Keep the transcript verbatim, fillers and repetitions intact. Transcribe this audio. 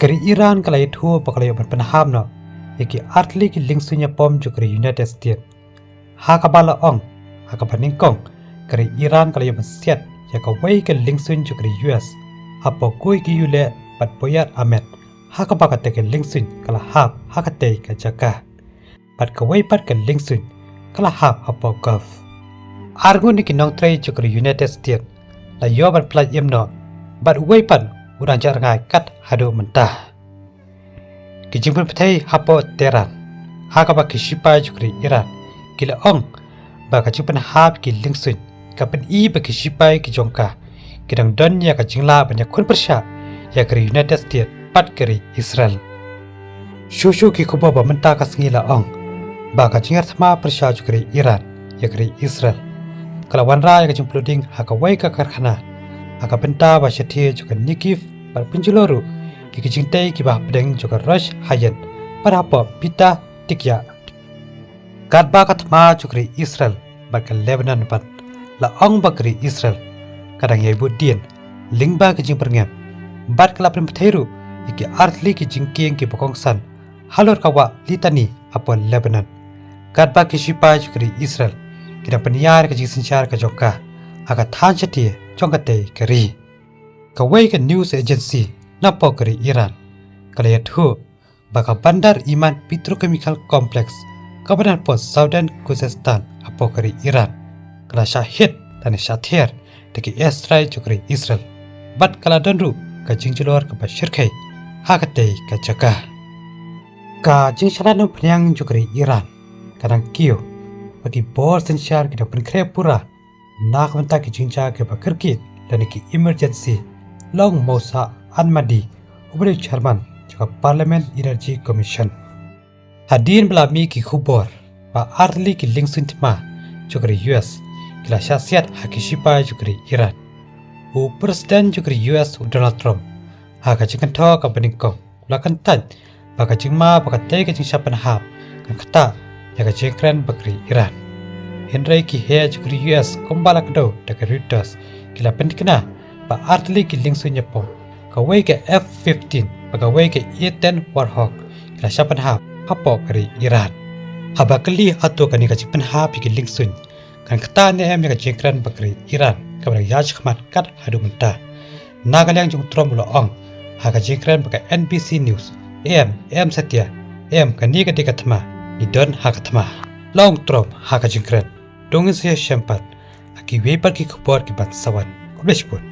Ka ri Iran ka la ïathuh ba ka la ïoh ban pynhap noh ïa ki artylli ki liengsuiñ ïapom jong ka ri United States. Ha kaba la ong, ha kaba nyngkong, ka ri Iran ka la ïoh ban siat ïa kawei ka liengsuiñ jong ka ri U S hapoh Guy ki Ule bad Boyar Ahmed, ha kaba katei ka liengsuiñ ka la hap ha katei ka jaka. Bad kawei pat ka liengsuiñ ka la hap hapoh Gulf. Arngut na ki nongtrei jong ka ri United States la ïoh ban pyllait im noh, bad uwei pat u dang jah rngai kat haduh mynta. Ki jingpynpyrthei hapoh Tehran, ha kaba ki shipai jong ka ri Iran ki la ong ba ka jingpynhap ki liengsuiñ ka pyni ba ki shipai ki jong ka ki dang don ïa ka jinglah ban ïakhun pyrshah ïa ka ri United States bad ka ri Israel. Shuh shuh ki khubor ba mynta ka sngi la ong ba ka jingïathma pyrshah jong ka ri Iran ïa ka ri Israel ka la wanrah ïa ka jingpluh ding ha kawei ka karkhana ha ka bynta ba shathie jong ka Negev bad pynjulor ruh ïa ki jingtei kiba hapdeng jong ka Ras Hayyan bad hapoh Petah Tikva. Katba ka thma jong ka ri Israel bad ka Lebanon pat la ong ba ka ri Israel ka dang ïai bud dien lyngba ka jingpyrngem, bad ka la pynpyrthei ruh ïa ki artylli ki jingkieng kiba kongsan halor ka wah Litani hapoh Lebanon. Katba ki shipai jong ka ri Israel ki dang pynïar ka jingsynshar ka jong ka ha ka thaiñ shathie jong katei ka ri. Kawei ka news agency napoh ka ri Iran ka la ïathuh ba ka Bandar Iman Petrochemical Complex kaba don hapoh Southern Khuzestan hapoh ka ri Iran ka la shah hit lane shah ther da ki airstrike jong ka ri Israel, bad ka la don ruh ka jingjulor kaba shyrkhei ha katei ka jaka. Ka jingshah lad umphniang jong ka ri Iran ka dang kiew, bad ki bor synshar ki dang pynkhreh pura na ka bynta ki jingjia kiba kyrkieh lane ki emergency, la ong Moussa Ahmadi, uba dei u chairman jong ka Parliament Energy Commission. Hadien ba la mih ki khubor ba artylli ki liengsuiñ thma jong ka ri U S ki la shah siat ha ki shipai jong ka ri Iran, u President jong ka ri U S u Donald Trump ha ka jingkynthoh kaba nyngkong u la kyntait ba ka jingma ba katei ka jingshah pynhap kan ktah ïa ka jingkren bad ka ri Iran. Hynrei ki heh jong ka ri U S kumba la kdew da ka Reuters ki la pynthikna ba artylli ki liengsuiñ ïapom, kawei ka F fifteen bad kawei ka A ten Warhawk ki la shah pynhap hapoh ka ri Iran. Haba kylli hato kane ka jingpynhap ïa ki liengsuiñ kan ktah ne em ïa ka jingkren bad ka ri Iran kaba dang ïaid shakhmat kat haduh mynta, na ka liang jong u Trump u la ong ha ka jingkren bad ka N B C News, em, em satia, em, kane ka dei ka thma, ngi don ha ka thma, la ong u Trump ha ka jingkren. To ngin sa ïashem pat ha kiwei pat ki khubor kiban sa wan. Khublei shibun.